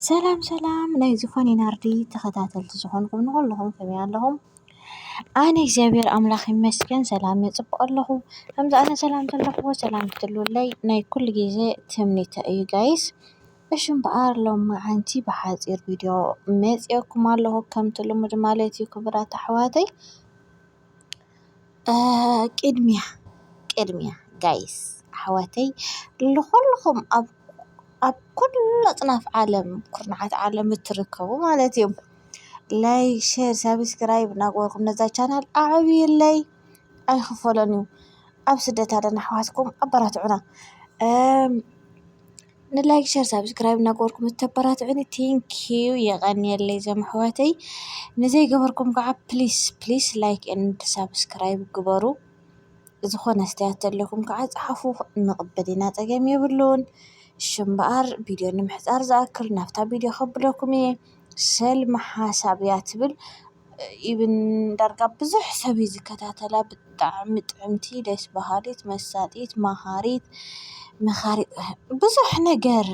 ሰላም ሰላም ናይ ዝፎን ናርዲ ተኸታተልቲ ዝኾንኩም ንኹልኹም ከመይ ኣለኹም? ኣነ እግዚኣብሔር ኣምላኽ ይመስገን ሰላም እየ፣ ጽቡቕ ኣለኹ። ከምዚ ኣነ ሰላም ዘለኹዎ ሰላም ክትህልውለይ ናይ ኩሉ ግዜ ትምኒተይ እዩ ጋይስ። እሺ እምበኣር ሎማዓንቲ ብሓጺር ቪድዮ መጺኤኩም ኣለኹ ከምቲ ልሙድ ማለት እዩ ክቡራት ኣሕዋተይ። እ፣ ቅድሚያ ቅድሚያ ጋይስ ኣሕዋተይ ንኹልኹም ኣብ ኣብ ኩሉ ኣጽናፍ ዓለም ኩርናዓት ዓለም እትርከቡ ማለት እዩ ላይክ ሸር ሳብስክራይብ እናገበርኩም ነዛ ቻናል ኣዕብይለይ ኣይኽፈሎን እዩ። ኣብ ስደት ኣለና ኣሕዋትኩም ኣበራትዑና። እም፣ ንላይክ ሸር ሳብስክራይብ እናገበርኩም እተበራትዑኒ ቴንኪዩ የቐንየለይ ዘም ኣሕዋተይ። ንዘይገበርኩም ከዓ ፕሊስ ፕሊስ ላይክ ኤንድ ሳብስክራይብ ግበሩ። ዝኾነ ኣስተያየት ተለኩም ከዓ ጸሓፉ፣ ንቕበል ኢና፣ ጸገም የብሉን። እሺ እምበኣር ቪድዮ ንምሕጻር ዝኣክል ናብታ ቪድዮ ከብለኩም እየ። ሰልሚ ሓሳብ እያ ትብል። ኢብን ዳርጋ ብዙሕ ሰብ እዩ ዝከታተላ። ብጣዕሚ ጥዕምቲ፣ ደስ በሃሊት፣ መሳጢት፣ መሃሪት፣ መኻሪት ብዙሕ ነገር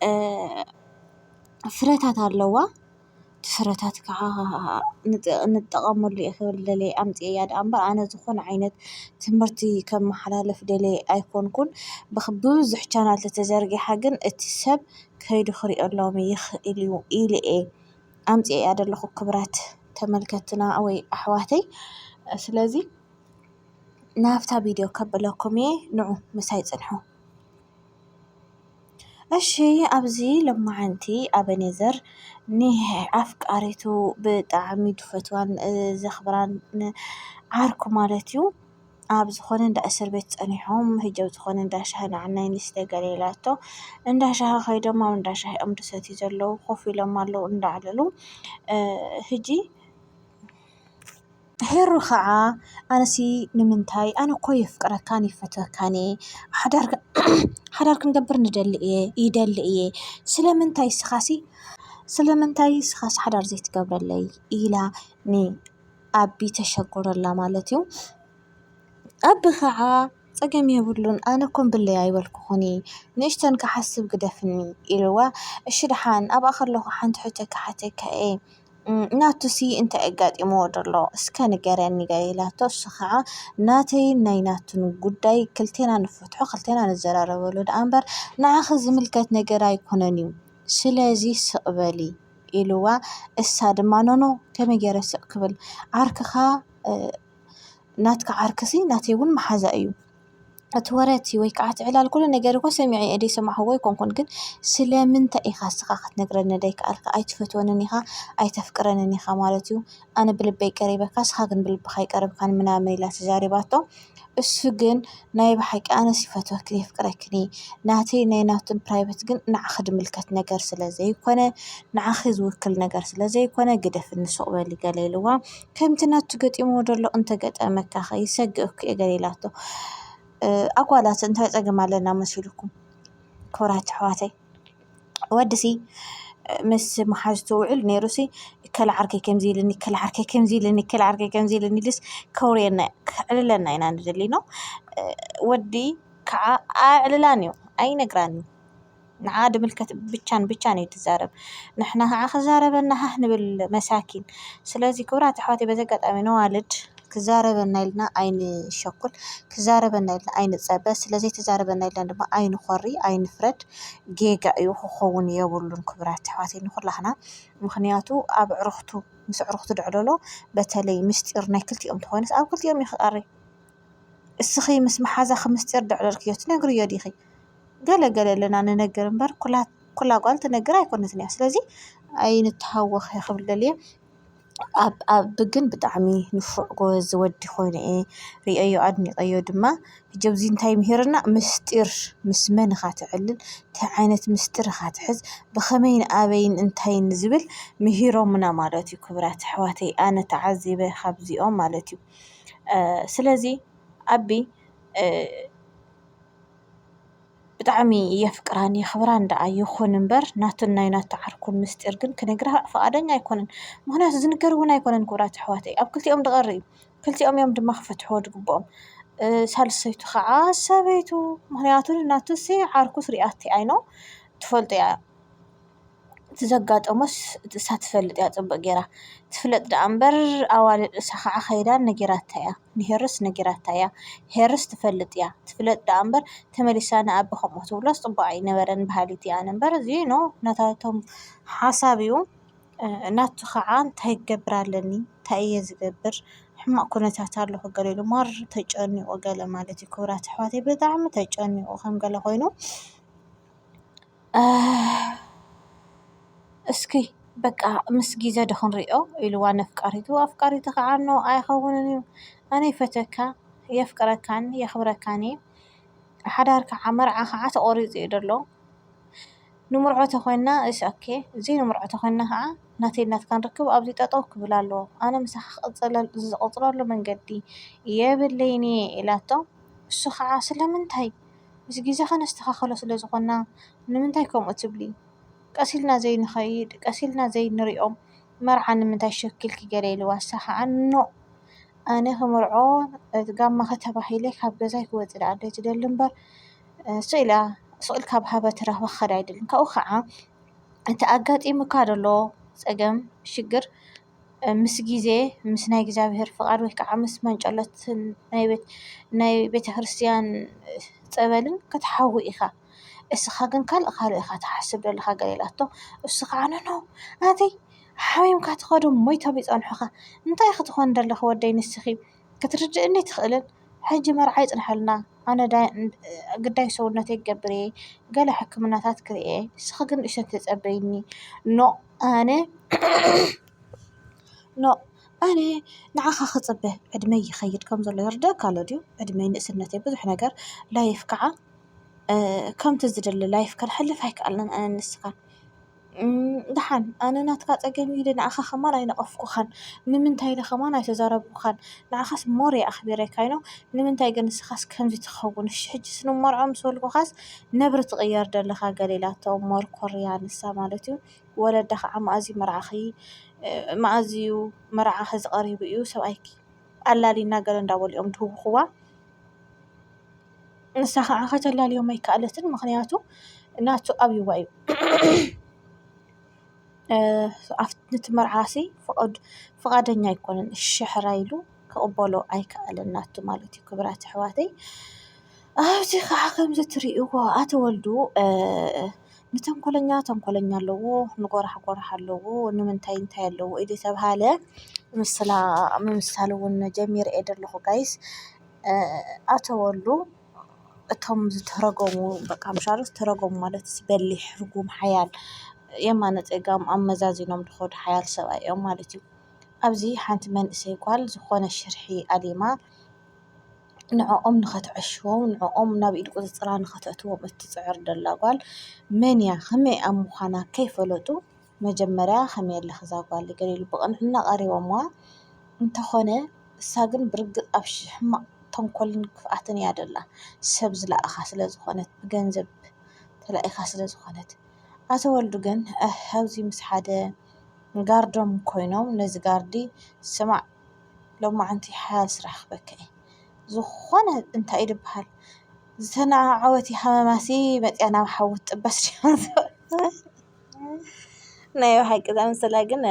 እ፣ ፍረታት ኣለዋ። እቲ ፍረታት ከዓ ንጠ- ንጠቐመሉ እየ ክብል ደልየ ኣምፅኤያ ደኣ እምበር ኣነ ዝኾነ ዓይነት ትምህርቲ ከመሓላልፍ ደልየ ኣይኮንኩን። ብክ- ብብዙሕ ቻናል ተተዘርጊሓ ግን እቲ ሰብ ከይዱ ክሪኦሎም ይኽእል እዩ ኢለ እየ ኣምፅኤያ ዘለኹ ክብራት ተመልከትና ወይ ኣሕዋተይ። ስለዚ ናብታ ቪድዮ ከብለኩም እየ፣ ንዑ ምሳይ ፅንሑ። እሺ ኣብዚ ሎማዓንቲ ኣበኔዘር ንኣፍቃሪቱ ብጣዕሚ ዝፈትዋን ዘኽብራን ዓርኩ ማለት እዩ ኣብ ዝኾነ እንዳ እስር ቤት ፀኒሖም ህጂ ኣብ ዝኾነ እንዳ ሻሂ ንዓናይ ንስተ ገለ ኢላቶ እንዳ ሻሂ ከይዶም ኣብ እንዳ ሻሂኦም ዝሰትዩ ዘለዉ ኮፍ ኢሎም ኣለዉ እንዳዕለሉ ህጂ ሄሩ ኸዓ ኣነሲ ንምንታይ ኣነ እኮ የፍቅረካን ይፈትወካን እየ ሓዳር ክንገብር ንደሊ እየ ይደሊ እየ ስለምንታይ እስኻሲ ስለምንታይ እስኻሲ ሓዳር ዘይትገብረለይ ኢላ ንኣቢ ተሸጎረላ ማለት እዩ ኣቢ ኸዓ ጸገም የብሉን ኣነ እኮ እምብለይ ኣይበልኩኹን እየ ንእሽተን ክሓስብ ግደፍኒ ኢልዋ እሺ ደሓን ኣብኣ ከለኹ ሓንቲ ሕቶ ክሓተካ እየ ናቱሲ እንታይ ኣጋጢምዎ ደሎ እስከ ንገረኒ ገለ ኢላቶ እሱ ከዓ ናተይን ናይ ናቱን ጉዳይ ክልቴና ንፈትሖ ክልቴና ንዘራረበሉ ደኣ እምበር ንዓኺ ዝምልከት ነገር ኣይኮነን እዩ ስለዚ ስቕ በሊ ኢልዋ እሳ ድማ ኖኖ ከመይ ገይረ ስቕ ክብል ዓርክኻ ናትካ ዓርክሲ ናተይ እውን መሓዛ እዩ እቲ ወረ እቲ ወይ ከዓ እቲ ዕላል ኩሉ ነገር እኮ ሰሚዐ እየ ደይሰማዕኽዎ ኣይኮንኩን ግን ስለምንታይ ኢኻ እስኻ ክትነግረኒ ደይከኣልካ ኣይትፈትወንን ኢኻ ኣይተፍቅረንን ኢኻ ማለት እዩ ኣነ ብልበይ ቀሪበካ እስኻ ግን ብልብኻ ኣይቀረብካን ምናምን ኢላ ተዛሪባቶ እሱ ግን ናይ ብሓቂ ኣነስ ይፈትወክን የፍቅረክን እየ ናተይ ናይ ናቱን ፕራይበት ግን ንዓኺ ዝምልከት ነገር ስለ ዘይኮነ ንዓኺ ዝውክል ነገር ስለ ዘይኮነ ግደፍኒ ሱቕ በሊ ገለ ኢልዋ ከምቲ ናቱ ገጢምዎ ዘሎ እንተገጠመካ ኸ ይሰግእ እኮ እየ ገለ ኢላቶ ኣጓላት እንታይ ጸገም ኣለና መሲልኩም ክብራት ኣሕዋተይ ወድሲ ምስ መሓዝቱ ውዕል ነይሩሲ ከለ ዓርከይ ከምዚ ኢልኒ ከለ ዓርከይ ከምዚ ኢልኒ ከለ ዓርከይ ከምዚ ኢልኒ ኢሉስ ከውርየና ከዕልለና ኢና ንደሊ ነው ወዲ ከዓ ኣዕልላን እዩ ኣይነግራን እዩ ንዓ ድምልከት ብቻን ብቻን እዩ ትዛረብ ንሕና ከዓ ክዛረበና ሃህ ንብል መሳኪን ስለዚ ክብራት ኣሕዋተይ በዚ ኣጋጣሚ ነዋልድ ክዛረበና ኢልና ኣይንሸኩል ክዛረበና ኢልና ኣይንፀበ ስለዘይተዛረበና ኢልና ድማ ኣይንኾሪ ኣይንፍረድ ጌጋ እዩ ክኸውን የብሉን ክብራት ኣሕዋተይ ንኩላህና ምኽንያቱ ኣብ ዕርኽቱ ምስ ዕርኽቱ ድዕለሎ በተለይ ምስጢር ናይ ክልቲኦም ተኾይኑስ ኣብ ክልቲኦም እዩ ክቐሪ እስኺ ምስ መሓዛኺ ምስጢር ድዕለልክዮ ትነግርዮ ዲኺ ገለ ገለ ኣለና ንነግር እምበር ኩላ ጓል ትነግር ኣይኮነትን እያ ስለዚ ኣይንተሃወኽ ክብል ደልየ ኣብ ኣብ ግን ብጣዕሚ ንፉዕ ጎበዝ ወዲ ኮይኑ እየ ርእየዮ ኣድኒቀዮ ድማ ሕጂ ኣብዚ እንታይ ምሂርና ምስጢር ምስ መን ኢኻ ትዕልል እንታይ ዓይነት ምስጢር ኢኻ ትሕዝ ብኸመይን ኣበይን እንታይን ዝብል ምሂሮምና ማለት እዩ ክብራት ኣሕዋተይ ኣነ ተዓዚበ ካብዚኦም ማለት እዩ ስለዚ ኣቢ ብጣዕሚ የፍቅራን የኽብራን ደኣ ይኹን እምበር ናቱን ናይ ናቱ ዓርኩን ምስጢር ግን ክነግራ ፍቓደኛ ኣይኮነን። ምኽንያቱ ዝንገር እውን ኣይኮነን ክቡራት ኣሕዋተይ። ኣብ ክልቲኦም ዝቐሪ እዩ። ክልቲኦም እዮም ድማ ክፈትሕዎ ዝግብኦም። ሳልሰይቱ ከዓ ሰበይቱ። ምኽንያቱ ናቱሲ ዓርኩስ ሪኣቲ ኣይኖ ትፈልጦ እያ። እቲ ዘጋጠሞስ እሳ ትፈልጥ እያ ጽቡቕ ጌራ። ትፍለጥ ደኣ እምበር ኣዋልድ እሳ ኸዓ ኸይዳ ነጊራታ እያ። ንሄርስ ነጊራታ እያ። ሄርስ ትፈልጥ እያ። ትፍለጥ ደኣ እምበር ተመሊሳ ንኣቢ ከምኡ ትብሎስ ጽቡቕ ኣይነበረን በሃሊት እየ ኣነ እምበር እዚ ኖ ናታቶም ሓሳብ እዩ። ናቱ ኸዓ እንታይ ክገብር ኣለኒ? እንታይ እየ ዝገብር? ሕማቕ ኩነታት ኣለኹ ገለ ኢሉ ማር ተጨኒቑ ገለ ማለት እዩ። ክቡራት ኣሕዋተይ ብጣዕሚ ተጨኒቑ ከም ገለ ኮይኑ እስኪ በቃ ምስ ግዜ ዶ ክንሪኦ ኢልዋ ነፍቃሪቱ። ኣፍቃሪቱ ከዓ ኖ ኣይኸውንን እዩ። ኣነ ይፈተካ፣ የፍቅረካን የኽብረካን እየ። ሓዳር ከዓ መርዓ ከዓ ተቆሪፁ እዩ ዘሎ። ንምርዖ ተኮይና እስ ኦኬ፣ እዚ ንምርዖ ተኮይና ከዓ ናተይ ናትካን ርክብ ኣብዚ ጠጠው ክብል ኣለዎ። ኣነ ምሳኻ ክቅፅለሉ መንገዲ የብለይን እየ ኢላቶ። እሱ ከዓ ስለምንታይ ምስ ግዜ ከነስተኻኸሎ ስለ ዝኾንና ንምንታይ ከምኡ ትብሊ? ቀስ ኢልና ዘይንኸይድ፣ ቀስ ኢልና ዘይንሪኦም መርዓ ንምንታይ ሸኪልኪ ገለ ኢልዋ። እሳ ከዓ ኖእ ኣነ ክምርዖ እቲ ጋማኸ ተባሂለ ካብ ገዛይ ክወፅእ ደኣ ዶ ትደሊ እምበር ስቕ ኢላ ስቕ ኢልካ ብሃበ ትረኽበ ክኸድ ኣይደልን። ካብኡ ከዓ እቲ ኣጋጢሙካ ዘሎ ፀገም ሽግር ምስ ግዜ ምስ ናይ እግዚኣብሔር ፍቓድ ወይ ከዓ ምስ መንጨሎትን ናይ ቤተ ክርስትያን ፀበልን ክትሓዊ ኢኻ። እስኻ ግን ካልእ ካልእ ኢኻ ትሓስብ ዘለኻ ገለ ኢላቶ። እሱ ከዓ ኖኖ ኣቲ ሓሚምካ ትኸዱ ሞይቶም ይፀንሑኻ። እንታይ ክትኾን ዘለኺ ወደይ ንስኺ ክትርድእኒ ትኽእልን። ሕጂ መርዓ ይፅንሐልና ኣነ ግዳይ ሰውነተይ ክገብር እየ ገለ ሕክምናታት ክርእየ ንስኺ ግን ንእሽተን ተፀበይኒ። ኖ ኣነ ኖ ኣነ ንዓኻ ክፅበ ዕድመይ ይኸይድ ከም ዘሎ ይርደእካ ኣሎ ድዩ? ዕድመይ ንእስነተይ ብዙሕ ነገር ላይፍ ከዓ ከምቲ ዝደሊ ላይፍ ከነሕልፍ ኣይከኣልናን ኣነ ንስኻን። ደሓን ኣነ ናትካ ፀገም ኢለ ንዓኻ ከማን ኣይነቐፍኩኻን። ንምንታይ ኢለ ከማን ኣይተዛረብኩኻን። ንዓኻስ ሞር እየ ኣኽቢረካ ኢኖ። ንምንታይ ግን ንስኻስ ከምዚ ትኸውን? እሺ ሕጂ ስንመርዖ ምስ በልኩኻስ ነብሪ ትቕየር ደለኻ ገለ ኢላቶ ሞር ኮርያ ንሳ ማለት እዩ። ወለዳ ከዓ መኣዝዩ መርዓኺ መኣዝዩ መርዓኺ ዝቐሪቡ እዩ ሰብኣይኪ ኣላሊና ገለ እንዳበሉ እዮም ድህውኽዋ። ንሳ ከዓ ከተላልዮም ኣይከኣለትን ምኽንያቱ ናቱ ኣብይዋ እዩ። ኣብቲ መርዓሲ ፍቓደኛ ኣይኮነን ሽሕራ ኢሉ ክቕበሎ ኣይከኣለን ናቱ ማለት እዩ። ክብራት ኣሕዋተይ ኣብዚ ከዓ ከምዚ ትርእይዎ ኣተወልዱ ንተንኮለኛ ተንኮለኛ ኣለዎ፣ ንጎራሕ ጎራሕ ኣለዎ፣ ንምንታይ እንታይ ኣለዎ ኢሉ ተብሃለ ምስላ ምምሳል እውን ጀሚረ እየ ደለኹ ጋይስ። ኣተወልዱ እቶም ዝተረገሙ በቃ ምሻሉ ዝተረገሙ ማለት በሊሕ ርጉም ሓያል የማነ ጸጋም ኣመዛዚኖም ዝኸዱ ሓያል ሰብኣይ እዮም ማለት እዩ። ኣብዚ ሓንቲ መንእሰይ ጓል ዝኾነ ሽርሒ ኣሊማ ንዕኦም ንኸተዕሽዎም ንዕኦም ናብ ኢድ ቁፅፅራ ንኸተእትዎም እትፅዕር ደላ ጓል መን እያ ከመይ ኣብ ምዃና ከይፈለጡ መጀመርያ ከመይ ኣለኺ እዛ ጓል ገለ ኢሉ ብቕንዕና ቀሪቦምዋ እንተኾነ እሳ ግን ብርግፅ ኣብ ሕማቕ ተንኮልን ክፍኣትን እያ ደላ ሰብ ዝለኣኻ ስለ ዝኾነት ብገንዘብ ተላኢኻ ስለ ዝኾነት ኣቶ ወልዱ ግን ኣብዚ ምስ ሓደ ጋርዶም ኮይኖም ነዚ ጋርዲ ስማዕ ሎማዓንቲ ሓያል ስራሕ ክበካ እየ ዝኾነ እንታይ እዩ ዝበሃል ዝተነዓዓወት ሃመማሲ መፅያ ናብ ሓዊ ትጥበስ ናይ ብሓቂ እዛ ምስላ ግን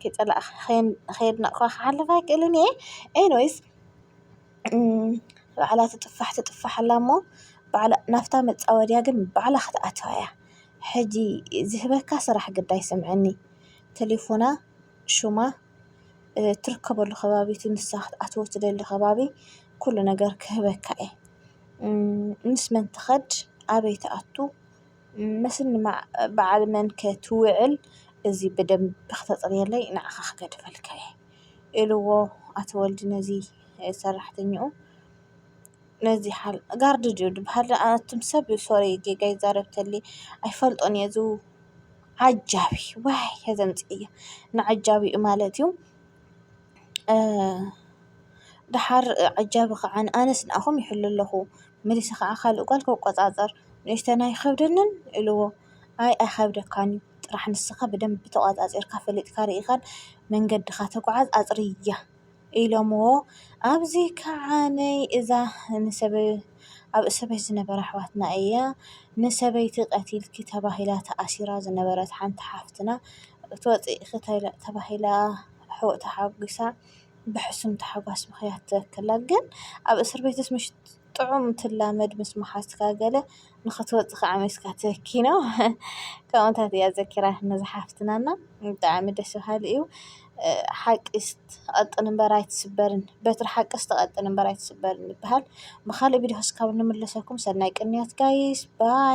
ከይፀላእ ከየድነቕኳ ክሓልፍ ኣይክእልን እየ። ኤኒወይስ ባዕላ ትጥፋሕ ትጥፋሕ ኣላ እሞ ናብታ መፃወድያ ግን ባዕላ ክትኣትዋ እያ። ሕጂ ዝህበካ ስራሕ ግዳይ ስምዐኒ። ቴሌፎና፣ ሹማ፣ ትርከበሉ ከባቢ እቲ ንሳ ክትኣትዎ ትደሊ ከባቢ ኩሉ ነገር ክህበካ እየ። ምስ መን ትኸድ ኣበይ ትኣቱ መስኒ በዓል መን ከ ትውዕል እዚ ብደንቢ ክተፅርየለይ ንዓኻ ክገድፈልካ እየ ኢልዎ ኣቶ ወልዲ ነዚ ሰራሕተኛኡ። ነዚ ሓል ጋርድ ድዩ ዝበሃል ኣቱም ሰብ ሶሪ ጌጋ ይዛረብ ተሊ ኣይፈልጦን እየ ዝው ዓጃቢ ዋይ ከዘምፅእ እየ ንዓጃቢኡ ማለት እዩ። ደሓር ዓጃቢ ከዓ ኣነስ ንኣኹም ይሕሉ ኣለኹ መሊሰ ከዓ ካልእ ጓል ክቆፃፀር ንእሽተን ኣይኸብደንን ኢልዎ። ኣይ ኣይኸብደካን እዩ ጥራሕ ንስኻ ብደንቢ ተቋፃፂርካ ፈሊጥካ ርኢኻን መንገድኻ ተጓዓዝ ኣፅርያ ኢሎምዎ። ኣብዚ ከዓ ነይ እዛ ንሰብ ኣብ እስር ቤት ዝነበራ ኣሕዋትና እያ። ንሰበይቲ ቀቲልኪ ተባሂላ ተኣሲራ ዝነበረት ሓንቲ ሓፍትና ክትወፅእ ኢኺ ተባሂላ ሕወ ተሓጒሳ ብሕሱም ታሕጓስ ምኽንያት ትበክላ። ግን ኣብ እስር ቤትስ ምሽ ጥዑም ትላመድ ምስ መሓዝትካ ገለ ንኽትወፅእ ከዓ መሲልካ ትበኪ ነው። ከምኡታት እያ ዘኪራ ነዛ ሓፍትናና። ብጣዕሚ ደስ በሃሊ እዩ። ሓቂስ ትቐጥን እምበር ኣይትስበርን፣ በትሪ ሓቂስ ትቐጥን እምበር ኣይትስበርን ይበሃል። ብኻልእ ቪድዮ ክስካብ እንምለሰኩም ሰናይ ቅንያት ጋይስ፣ ባይ።